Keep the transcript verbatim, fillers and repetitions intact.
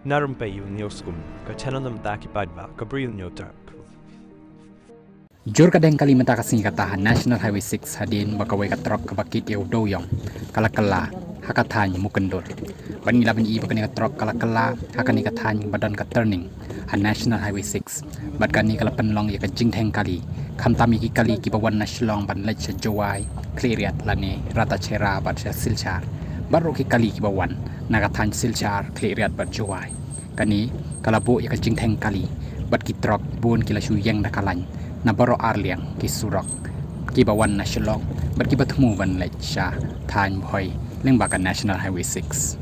Na Rympei Ïew News Kum, ka channel na bynta ki paidbah ka Bri Ïew Trep. Jur ka deng kali mynta ka sngi kata ha National Highway six hadien ba kawei ka trok kaba kit ïa u dewïong ka la kylla ha ka thaiñ Mukyndut. Bad ngi la pyni ba kane ka trok ka la kylla ha kane ka thaiñ ba don ka turning ha National Highway six. Bad kane ka la pynlong ïa ka jingdeng kali, khamtam ïa ki kali kiba wan na Shillong ban leit sha Jowai, Khliehriat lane Ratacherra bad sha Silchar. Bad ruh ki kali kiba wan na ka thaiñ Silchar, Khliehriat bad Jowai. Kane ka la buh ïa ka jingdeng kali bad ki trok bun ki la shu ïeng da ka lain na baroh arliang ki surok, kiba wan na Shillong bad kiba thmu ban leit sha thaiñ Bhoi lyngba ka National Highway six.